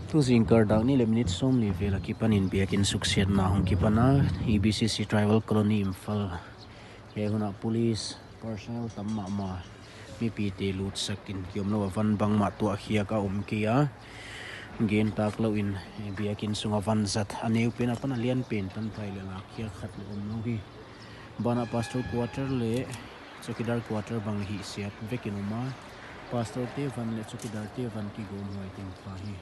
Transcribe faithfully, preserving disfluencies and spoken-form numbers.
Tu jingkah dak ni le minute somni vel a kipan in biakin suksiatna hung kipan a, E B C C Tribal Colony Imphal. He hun a police personnel tam mahmah, mipite lutsak in kium lou a van bangmah tuah khiak a um kei a. Gen tak lou in, eh, biakin sung a van jat a neu pen a pan a lian pen tan tai le lak khiak khat le um lou hi. Ban a pastor quarter le chowkidar quarter bang le hisiat vek in um a. Pastor te van le chowkidar te van kigom huai ding pa hi.